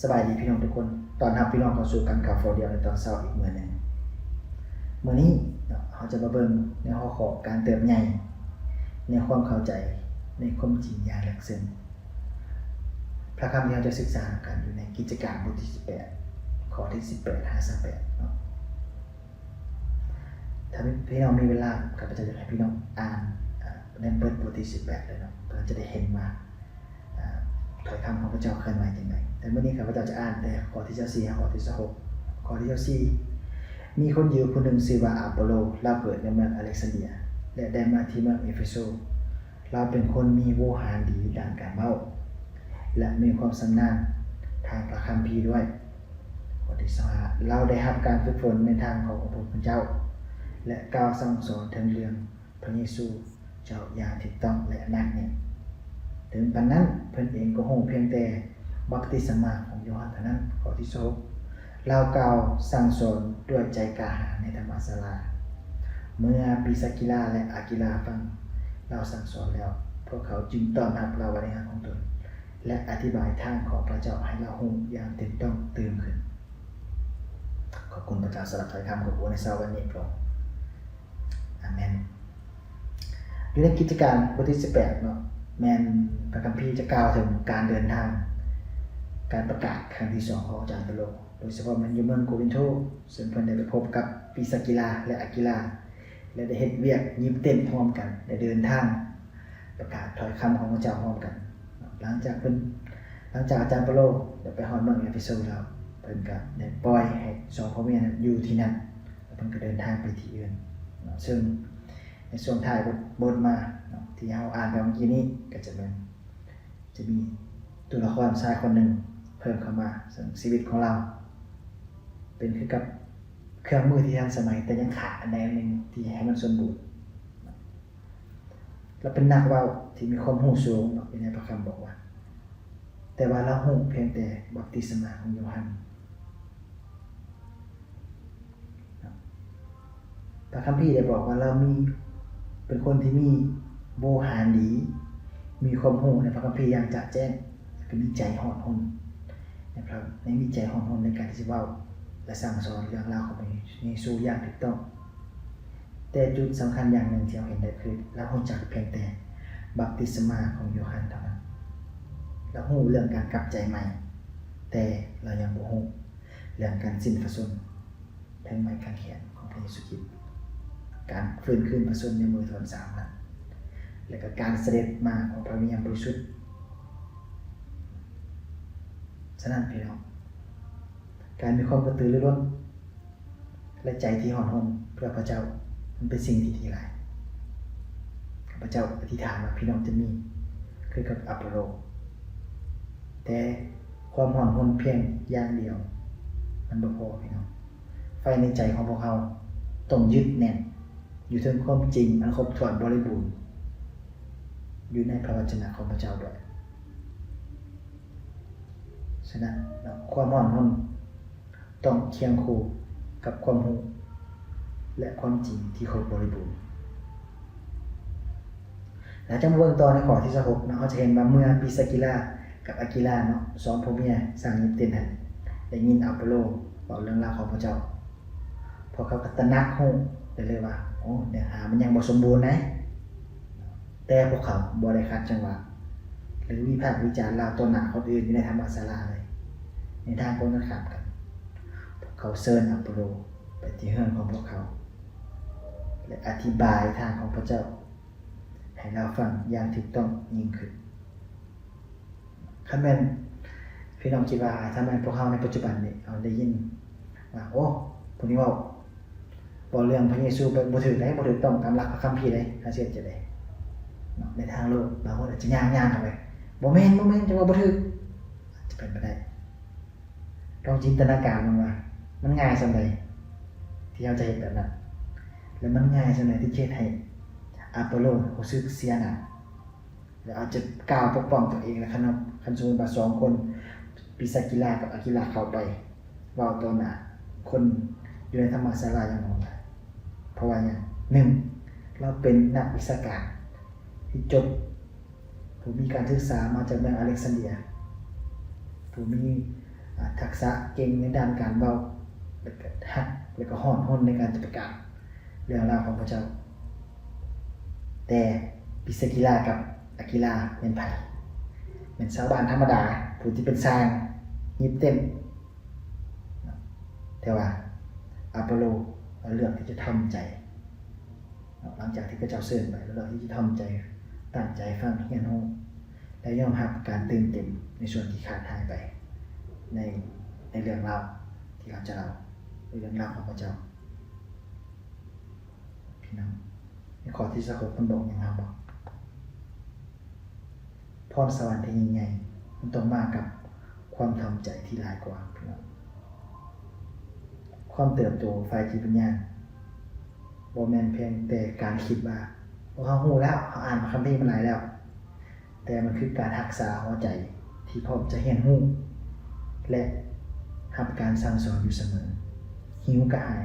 ສະບາຍດີພີ່ນ້ອງທຸກຄົນ, ຕ້ອນຮັບພີ່ນ້ອງເຂົ້າສູ່ການຂ່າວຟ້າວດຽວໃນຕອນເຊົ້າອີກມື້ໜຶ່ງ. ມື້ນີ້ເນາະ ເຮົາຈະມາເບິ່ງໃນຫົວຂໍ້ການເຕີບໃຫຍ່ໃນຄວາມເຂົ້າໃຈໃນຄວາມຈິງຢ່າງເລິກເຊິ່ງ. ພະຄຳທີ່ເຮົາຈະສຶກສານຳກັນຢູ່ໃນກິດຈະການບົດທີສິບແປດ ຂໍ້ທີສິບແປດຫາຊາວແປດເນາະ. ຖ້າພີ່ນ້ອງມີເວລາ ຂ້າພະເຈົ້າຢາກໃຫ້ພີ່ນ້ອງອ່ານ ອາ ໃນເບິດບົດທີສິບແປດເລີຍເນາະ, ເພື່ອຈະໄດ້ເຫັນວ່າ ອາ ຖ້ອຍຄຳຂອງພະເຈົ້າເຄື່ອນໄຫວຈັ່ງໃດ. ແຕ່ມື້ນີ້ຂ້າພະເຈົ້າຈະອ່ານແຕ່ຂໍ້ທີຊາວສີ່ຫາຂໍ້ທີຊາວຫົກ. ຂໍ້ທີຊາວສີ່ ມີຄົນຢິວຜູ້ໜຶ່ງຊື່ວ່າອາໂປໂລ, ລາວເກີດໃນເມືອງອາເລັກຊານເດຍ ແລະ ໄດ້ມາທີ່ເມືອງເອເຟໂຊ. ລາວເປັນຄົນມີໂວຫານດີດ້ານການເວົ້າ ແລະ ມີຄວາມຊຳນານທາງພະຄຳພີດ້ວຍ. ຂໍ້ທີຊາວຫ້າ ລາວໄດ້ຮັບການຝຶກຝົນໃນທາງຂອງອົງພະຜູ້ເປັນເຈົ້າ ແລະ ກ່າວສັ່ງສອນເຖິງເລື່ອງພະເຢຊູເຈົ້າຢ່າງຖືກຕ້ອງ ແລະ ໜັກແໜ້ນ. ເຖິງປານນັ້ນ, ເພິ່ນເອງກໍຮູ້ພຽງແຕ່ບັບຕິສະມາຂອງໂຢຮັນເທົ່ານັ້ນ. ຂໍ້ທີຊາວຫົກ ລາວກ່າວສັ່ງສອນດ້ວຍໃຈກ້າຫານໃນທຳມະສາລາ. ເມື່ອປີສະກີລາ ແລະ ອາກິລາຟັງລາວສັ່ງສອນແລ້ວ, ພວກເຂົາຈຶ່ງຕ້ອນຮັບລາວໄວ້ໃນເຮືອນຂອງຕົນ ແລະ ອະທິບາຍທາງຂອງພະເຈົ້າໃຫ້ລາວຮູ້ຢ່າງຖືກຕ້ອງຕື່ມຂຶ້ນ. ຂອບຄຸນພະເຈົ້າສຳລັບຖ້ອຍຄຳຂອງພະອົງໃນເຊົ້າວັນນີ້ພະອົງ. ອາເມນ. ຢູ່ໃນກິດຈະການບົດທີສິບແປດເນາະ ແມ່ນພະຄຳພີຈະກ່າວເຖິງການເດີນທາງ, ການປະກາດຄັ້ງທີສອງຂອງອາຈານເປໂຕ, ໂດຍສະເພາະແມ່ນຢູ່ເມືອງໂກລິນໂທ, ເຊິ່ງເພິ່ນໄດ້ໄປພົບກັບປີສະກີລາ ແລະ ອາກິລາ ແລະ ໄດ້ເຮັດວຽກຍິບເຕັນຮ່ວມກັນ ໄດ້ເດີນທາງປະກາດຖ້ອຍຄຳຂອງພະເຈົ້າຮ່ວມກັນ. ຫຼັງຈາກເພິ່ນ, ຫຼັງຈາກອາຈານເປໂຕໄດ້ໄປຮອດເມືອງເອເຟໂຊແລ້ວ, ເພິ່ນກໍໄດ້ປ່ອຍໃຫ້ສອງຜົວເມຍນັ້ນຢູ່ທີ່ນັ້ນ ແລ້ວເພິ່ນກໍເດີນທາງໄປທີ່ອື່ນເນາະ. ເຊິ່ງໃນຊ່ວງທ້າຍບົດ, ບົດມາເນາະ ທີ່ເຮົາອ່ານໄປເມື່ອກີ້ນີ້ ກໍຈະແມ່ນ ຈະມີຕົວລະຄອນຊາຍຄົນໜຶ່ງເພີ່ມເຂົ້າມາ, ເຊິ່ງຊີວິດຂອງລາວເປັນຄືກັບເຄື່ອງມືທີ່ທັນສະໄໝ, ແຕ່ຍັງຂາດອັນໃດອັນໜຶ່ງທີ່ໃຫ້ມັນສົມບູນ. ລາວເປັນນັກເວົ້າທີ່ມີຄວາມຮູ້ສູງເນາະ, ຢູ່ໃນພະຄຳບອກວ່າ, ແຕ່ວ່າລາວຮູ້ພຽງແຕ່ບັບຕິສະມາຂອງໂຢຮັນ. ພະຄຳພີໄດ້ບອກວ່າລາວມີ, ເປັນຄົນທີ່ມີໂວຫານດີ, ມີຄວາມຮູ້ໃນພະຄຳພີຢ່າງຈະແຈ້ງ, ແລະ ກໍມີໃຈຮ້ອນຮົນໃນພະ, ໃນ, ມີໃຈຮ້ອນຮົນໃນການທີ່ຈະເວົ້າ ແລະ ສັ່ງສອນເລື່ອງລາວຂອງພະເຢຊູຢ່າງຖືກຕ້ອງ. ແຕ່ຈຸດສຳຄັນຢ່າງໜຶ່ງທີ່ເຮົາເຫັນໄດ້ຄື ລາວຮູ້ຈັກພຽງແຕ່ບັບຕິສະມາຂອງໂຢຮັນເທົ່ານັ້ນ. ລາວຮູ້ເລື່ອງການກັບໃຈໃໝ່, ແຕ່ລາວຍັງບໍ່ຮູ້ເລື່ອງການສິ້ນພະຊົນເທິງໄມ້ກາງແຂນຂອງພະເຢຊູຄຣິດ, ການຟື້ນຄືນພະຊົນໃນມື້ທີສາມນັ້ນ, ແລະ ກໍການສະເດັດມາຂອງພະວິນຍານບໍລິສຸດ. ສະນັ້ນ ພີ່ນ້ອງ, ການມີຄວາມກະຕືລືລົ້ນ ແລະ ໃຈທີ່ຮ້ອນຮົນເພື່ອພະເຈົ້າ ມັນເປັນສິ່ງທີ່ດີຫຼາຍ. ຂ້າພະເຈົ້າອະທິຖານວ່າພີ່ນ້ອງຈະມີຄືກັບອາໂປໂລ, ແຕ່ຄວາມຮ້ອນຮົນພຽງຢ່າງດຽວມັນບໍ່ພໍ, ພີ່ນ້ອງ. ໄຟໃນໃຈຂອງພວກເຮົາຕ້ອງຍຶດແໜ້ນຢູ່ເທິງຄວາມຈິງອັນຄົບຖ້ວນບໍລິບູນ ຢູ່ໃນພະວັດຈະນະຂອງພະເຈົ້າດ້ວຍ. ສະນັ້ນເນາະ, ຄວາມຮ້ອນຮົນ ຕ້ອງຄຽງຄູ່ກັບຄວາມຮູ້ ແລະ ຄວາມຈິງທີ່ຄົບບໍລິບູນ. ແລ້ວຈະມາເບິ່ງຕໍ່ໃນຂໍ້ທີຊາວຫົກເນາະ, ເຮົາຈະເຫັນວ່າເມື່ອປີສະກີລາກັບອາກິລາເນາະ, ສອງຜົວເມຍຊ່າງຍິບເຕັນຫັ້ນ ໄດ້ຍິນອາໂປໂລເວົ້າເລື່ອງລາວຂອງພະເຈົ້າ, ພວກເຂົາກໍຕະໜັກຮູ້ໄດ້ເລີຍວ່າ ໂອ້ ເນື້ອຫາມັນຍັງບໍ່ສົມບູນໃດ. ແຕ່ພວກເຂົາບໍ່ໄດ້ຂັດຈັງຫວະ ຫຼື ວິພາກວິຈານລາວຕໍ່ໜ້າຄົນອື່ນຢູ່ໃນທຳມະສາລາເລີຍ. ໃນທາງກົງກັນຂ້າມກັນ, ພວກເຂົາເຊີນອາໂປໂລໄປທີ່ເຮືອນຂອງພວກເຂົາ ແລະ ອະທິບາຍທາງຂອງພະເຈົ້າໃຫ້ລາວຟັງຢ່າງຖືກຕ້ອງຍິ່ງຂຶ້ນ. ຄັນແມ່ນພີ່ນ້ອງຄິດວ່າ ຖ້າແມ່ນພວກເຮົາໃນປັດຈຸບັນນີ້ ເຮົາໄດ້ຍິນວ່າ ໂອ້ ຜູ້ນີ້ເວົ້າ ເວົ້າເລື່ອງພະເຢຊູບໍ່ ບໍ່ຖືກໃດ, ບໍ່ຖືກຕ້ອງຕາມຫຼັກພະຄຳພີໃດ, ເຮົາຊິເຮັດຈັ່ງໃດເນາະ? ໃນທາງໂລກ ບາງຄົນອາດຈະຍ່າງໆເຂົ້າໄປ, ບໍ່ແມ່ນ, ບໍ່ແມ່ນ, ເຈົ້າເວົ້າບໍ່ຖືກ. ອາດຈະເປັນໄປໄດ້. ລອງຈິນຕະນາການເບິ່ງວ່າ ມັນງ່າຍສ່ຳໃດທີ່ເຮົາຈະເຮັດແບບນັ້ນ, ແລະ ມັນງ່າຍສ່ຳໃດທີ່ຈະເຮັດໃຫ້ອາໂປໂລຮູ້ສຶກເສຍໜ້າ. ແລະ ອາດຈະກ່າວປົກປ້ອງຕົນເອງ ແລະ ຄັນ ຄັນສົມມຸດວ່າສອງຄົນ ປີສະກີລາກັບອາກິລາເຂົ້າໄປເວົ້າຕໍ່ໜ້າຄົນຢູ່ໃນທຳມະສາລາຢ່າງໜຶ່ງ, ເພາະວ່າຫຍັງ? ໜຶ່ງ ລາວເປັນນັກວິຊາການທີ່ຈົບ, ຜູ້ມີການສຶກສາມາຈາກເມືອງອາເລັກຊານເດຍ, ຜູ້ມີ ອາ ທັກສະເກັ່ງໃນດ້ານການເວົ້າ ແລະກະຮັກ ແລະກະຮ້ອນຮົນໃນການຈະປະກາດເລື່ອງລາວຂອງພະເຈົ້າ. ແຕ່ປຣີສກິລາກັບອາກິລາແມ່ນໃຜ? ແມ່ນຊາວບ້ານທຳມະດາ ຜູ້ທີ່ເປັນຊ່າງຫຍິບເຕັນ. ແຕ່ວ່າອາໂປໂລເລືອກທີ່ຈະທຳໃຈ ຫຼັງຈາກທີ່ພະເຈົ້າເຊີນໄປ ເລືອກທີ່ຈະທຳໃຈ ຕັ້ງໃຈຟັງ ຮຽນຮູ້ ແລະ ຍອມຮັບການເຕີມເຕັມໃນສ່ວນທີ່ຂາດຫາຍໄປ ໃນ ໃນເລື່ອງລາວທີ່ເຂົາຈະເລົ່າ ໃນເລື່ອງລາວຂອງພະເຈົ້າ. ພີ່ນ້ອງ ໃນຂໍ້ທີຊາວຫົກ ມັນບອກຫຍັງເຮົາບໍ? ພອນສະຫວັນທີ່ຍິ່ງໃຫຍ່ ມັນຕ້ອງມາກັບຄວາມຖ່ອມໃຈທີ່ຫຼາຍກວ່າ ພີ່ນ້ອງ. ຄວາມເຕີບໂຕຝ່າຍຈິດວິນຍານ ບໍ່ແມ່ນພຽງແຕ່ການຄິດວ່າ ໂອ ເຮົາຮູ້ແລ້ວ ເຮົາອ່ານພະຄຳພີມາຫຼາຍແລ້ວ, ແຕ່ມັນຄືການຮັກສາຫົວໃຈທີ່ພ້ອມຈະຮຽນຮູ້ ແລະ ຮັບການສັ່ງສອນຢູ່ສະເໝີ, ຫິວກະຫາຍ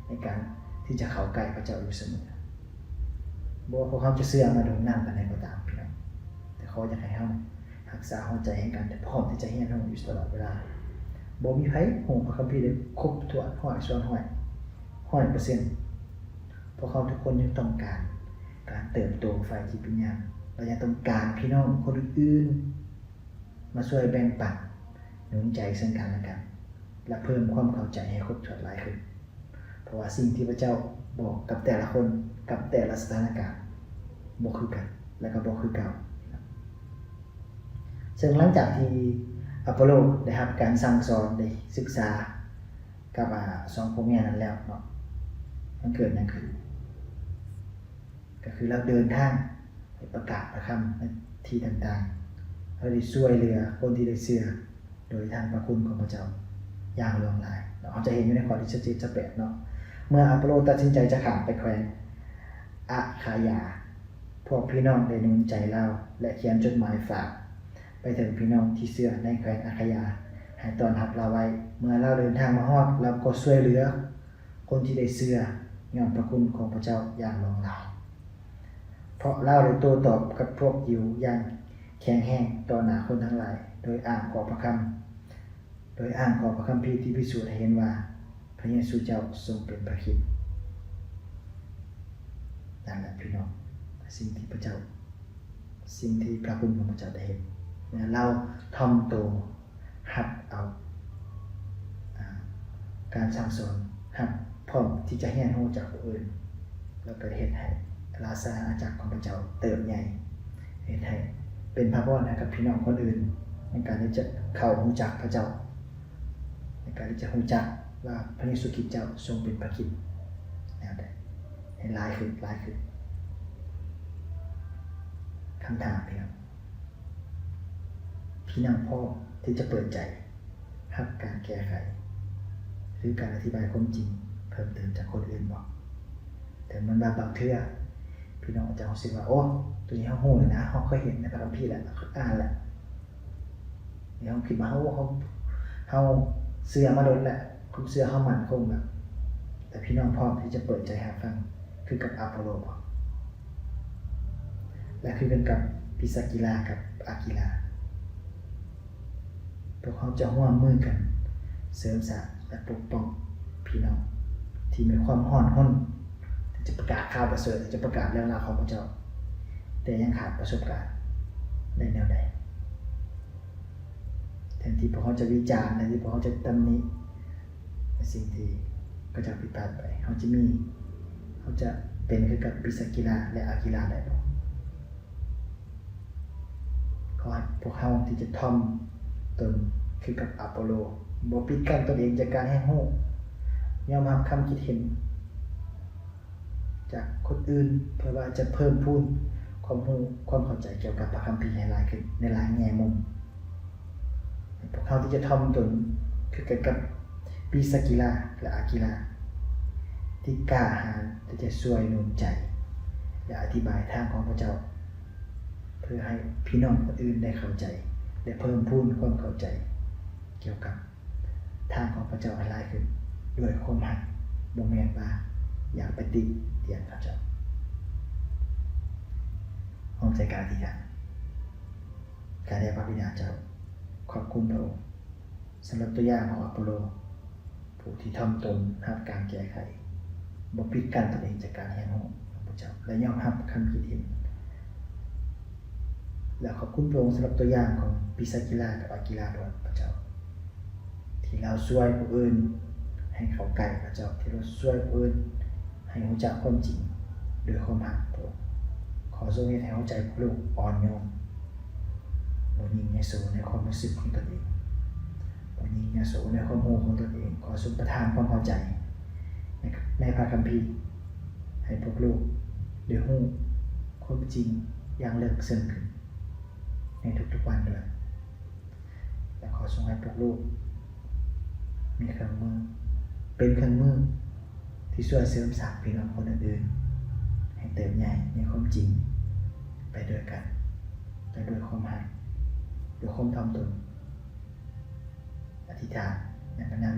ໃນການທີ່ຈະເຂົ້າໃກ້ພະເຈົ້າຢູ່ສະເໝີ. ບໍ່ວ່າພວກເຮົາຈະເຊື່ອມາດົນນານປານໃດກໍຕາມ ພີ່ນ້ອງ, ແຕ່ຂໍຢາກໃຫ້ເຮົາ ຮັກສາຫົວໃຈແຫ່ງການທີ່ພ້ອມທີ່ຈະຮຽນຮູ້ຢູ່ຕະຫຼອດເວລາ. ບໍ່ມີໃຜຮູ້ພະຄຳພີໄດ້ຄົບຖ້ວນຮ້ອຍສ່ວນຮ້ອຍ ຮ້ອຍເປີເຊັນ. ພວກເຮົາທຸກຄົນຍັງຕ້ອງການການເຕີບໂຕຝ່າຍຈິດວິນຍານ ແລະ ຍັງຕ້ອງການພີ່ນ້ອງຄົນອື່ນໆມາຊ່ວຍແບ່ງປັນ ໜູນໃຈເຊິ່ງກັນແລະກັນ ແລະ ເພີ່ມຄວາມເຂົ້າໃຈໃຫ້ຄົບຖ້ວນຫຼາຍຂຶ້ນ. ເພາະວ່າສິ່ງທີ່ພະເຈົ້າບອກກັບແຕ່ລະຄົນ ກັບແຕ່ລະສະຖານະການບໍ່ຄືກັນ ແລະ ກໍບໍ່ຄືເກົ່າ. ເຊິ່ງຫຼັງຈາກທີ່ອາໂປໂລໄດ້ຮັບການສັ່ງສອນ ໄດ້ສຶກສາກັບ ອາ ສອງຜົວເມຍນັ້ນແລ້ວເນາະ, ມັນເກີດຫຍັງຂຶ້ນ? ກໍຄືລາວເດີນທາງໄປປະກາດພະຄຳໃນທີ່ຕ່າງໆ, ລາວໄດ້ຊ່ວຍເຫຼືອຄົນທີ່ໄດ້ເຊື່ອ ໂດຍທານພະຄຸນຂອງພະເຈົ້າຢ່າງຫຼວງຫຼາຍເນາະ. ເຮົາຈະເຫັນຢູ່ໃນຂໍ້ທີຊາວເຈັດ ຊາວແປດເນາະ, ເມື່ອອາໂປໂລຕັດສິນໃຈຈະຂ້າມໄປແຂວງອາຄາຢາ, ພວກພີ່ນ້ອງໄດ້ໜູນໃຈລາວ ແລະ ຂຽນຈົດໝາຍຝາກໄປເຖິງພີ່ນ້ອງທີ່ເຊື່ອໃນແຂວງອາຄາຢາ ໃຫ້ຕ້ອນຮັບລາວໄວ້. ເມື່ອລາວເດີນທາງມາຮອດ, ລາວກໍຊ່ວຍເຫຼືອຄົນທີ່ໄດ້ເຊື່ອຍ້ອນພະຄຸນຂອງພະເຈົ້າຢ່າງຫຼວງຫຼາຍ. ເພາະລາວໄດ້ໂຕ້ຕອບກັບພວກຢິວຢ່າງແຂງແຮງຕໍ່ໜ້າຄົນທັງຫຼາຍ ໂດຍອ້າງຂໍ້ພະຄຳ, ໂດຍອ້າງຂໍ້ພະຄຳພີທີ່ພິສູດໃຫ້ເຫັນວ່າພະເຢຊູເຈົ້າຊົງເປັນພະຄຣິດ. ນັ້ນແຫຼະພີ່ນ້ອງ, ສິ່ງທີ່ພະເຈົ້າ, ສິ່ງທີ່ພະຄຸນຂອງພະເຈົ້າໄດ້ເຮັດ, ເມື່ອລາວຖ່ອມໂຕ ຮັບເອົາ ອາ ການສັ່ງສອນ, ຮັບ ພ້ອມທີ່ຈະຮຽນຮູ້ຈາກຜູ້ອື່ນ, ແລ້ວກໍເຮັດໃຫ້ລາຊະອານາຈັກຂອງພະເຈົ້າເຕີບໃຫຍ່, ເຮັດໃຫ້ເປັນພະພອນໃຫ້ກັບພີ່ນ້ອງຄົນອື່ນ ໃນການທີ່ຈະເຂົ້າຮູ້ຈັກພະເຈົ້າ, ໃນການທີ່ຈະຮູ້ຈັກວ່າພະເຢຊູຄຣິດເຈົ້າຊົງເປັນພະຄຣິດແນວໃດ ໃຫ້ຫຼາຍຂຶ້ນ, ຫຼາຍຂຶ້ນ. ຄຳຖາມ ພີ່ນ້ອງ, ພີ່ນ້ອງພ້ອມທີ່ຈະເປີດໃຈຮັບການແກ້ໄຂ ຫຼື ການອະທິບາຍຄວາມຈິງເພີ່ມເຕີມຈາກຄົນອື່ນບໍ່? ເຖິງແມ່ນວ່າບາງເທື່ອພີ່ນ້ອງອາດຈະຮູ້ສຶກວ່າ ໂອ້ ໂຕນີ້ເຮົາຮູ້ແລ້ວນະ, ເຮົາເຄີຍເຫັນໃນພະຄຳພີແລ້ວ, ເຮົາເຄີຍອ່ານແລ້ວ, ເຮົາຄິດວ່າ ໂອ້ ເຮົາ, ເຮົາເຊື່ອມາດົນແລ້ວ, ຄວາມເຊື່ອເຮົາໝັ້ນຄົງແລ້ວ. ແຕ່ພີ່ນ້ອງພ້ອມທີ່ຈະເປີດໃຈຮັບຟັງ ຄືກັບອາໂປໂລບໍ່? ແລະ ຄືກັນກັບປຣີສກິລາກັບອາກິລາ, ພວກເຮົາຈະຮ່ວມມືກັນເສີມສ້າງ ແລະ ປົກປ້ອງພີ່ນ້ອງທີ່ມີຄວາມຮ້ອນຮົນ ທີ່ຈະປະກາດຂ່າວປະເສີດ, ທີ່ຈະປະກາດເລື່ອງລາວຂອງພະເຈົ້າ, ແຕ່ຍັງຂາດປະສົບການໃນແນວໃດ? ແທນທີ່ພວກເຮົາຈະວິຈານ, ແທນທີ່ພວກເຮົາຈະຕຳໜິ ໃນສິ່ງທີ່ເຂົາເຈົ້າຜິດພາດໄປ, ເຮົາຈະມີ, ເຮົາຈະເປັນຄືກັບປຣີສກິລາ ແລະ ອາກິລາໄດ້ບໍ່? ຂໍໃຫ້ພວກເຮົາທີ່ຈະຖ່ອມຕົນຄືກັບອາໂປໂລ, ບໍ່ປິດກັ້ນຕົນເອງຈາກການຮຽນຮູ້, ຍອມຮັບຄຳຄິດເຫັນຈາກຄົນອື່ນ ເພື່ອວ່າຈະເພີ່ມພູນຄວາມຮູ້, ຄວາມເຂົ້າໃຈກ່ຽວກັບພະຄຳພີໃຫ້ຫຼາຍຂຶ້ນໃນຫຼາຍແງ່ມຸມ. ໃຫ້ພວກເຮົາທີ່ຈະຖ່ອມຕົນຄືກັນກັບປຣີສກິລາ ແລະ ອາກິລາ ທີ່ກ້າຫານທີ່ຈະຊ່ວຍໜູນໃຈ ແລະ ອະທິບາຍທາງຂອງພະເຈົ້າ ເພື່ອໃຫ້ພີ່ນ້ອງຄົນອື່ນໄດ້ເຂົ້າໃຈ ແລະ ເພີ່ມພູນຄວາມເຂົ້າໃຈກ່ຽວກັບທາງຂອງພະເຈົ້າໃຫ້ຫຼາຍຂຶ້ນ ດ້ວຍຄວາມຮັກ, ບໍ່ແມ່ນວ່າຢາກໄປຕິຕຽນເຂົາເຈົ້າ. ຮ່ວມໃຈກັນອະທິຖານ. ຂ້າແດ່ພະບິດາເຈົ້າ, ຂອບຄຸນພະອົງ ສຳລັບຕົວຢ່າງຂອງອາໂປໂລ ຜູ້ທີ່ຖ່ອມຕົນຮັບການແກ້ໄຂ, ບໍ່ປິດກັ້ນຕົນເອງຈາກການຮຽນຮູ້ຂອງພະເຈົ້າ ແລະ ຍອມຮັບຄຳຄິດເຫັນ ແລະ ຂອບຄຸນພະອົງສຳລັບຕົວຢ່າງຂອງປຣີສກິລາກັບອາກິລາດ້ວຍ ພະເຈົ້າ ທີ່ລາວຊ່ວຍຜູ້ອື່ນໃຫ້ເຂົ້າໃກ້ພະເຈົ້າ, ທີ່ລາວຊ່ວຍຜູ້ອື່ນໃຫ້ຮູ້ຈັກຄວາມຈິງໂດຍຄວາມຮັກພະອົງ. ຂໍຊົງເຮັດໃຫ້ຫົວໃຈພວກລູກອ່ອນໂຍນ, ບໍ່ຍິ່ງໃຫຍ່ໂສໃນຄວາມຮູ້ສຶກຂອງຕົນເອງ, ບໍ່ຍິ່ງໃຫຍ່ໂສໃນຄວາມຮູ້ຂອງຕົນເອງ. ຂໍຊົງປະທານຄວາມເຂົ້າໃຈໃນ ໃນພະຄຳພີ ໃຫ້ພວກລູກໄດ້ຮູ້ຄວາມຈິງຢ່າງເລິກເຊິ່ງຂຶ້ນໃນທຸກໆວັນດ້ວຍ. ແລະ ຂໍຊົງໃຫ້ພວກລູກມີເຄື່ອງມື, ເປັນເຄື່ອງມືທີ່ຊ່ວຍເສີມສ້າງພີ່ນ້ອງຄົນອື່ນໆ ໃຫ້ເຕີບໃຫຍ່ໃນຄວາມຈິງໄປດ້ວຍກັນ, ແລະ ດ້ວຍຄວາມຮັກ, ດ້ວຍຄວາມຖ່ອມຕົນ. ອະທິຖານໃນພະນາມ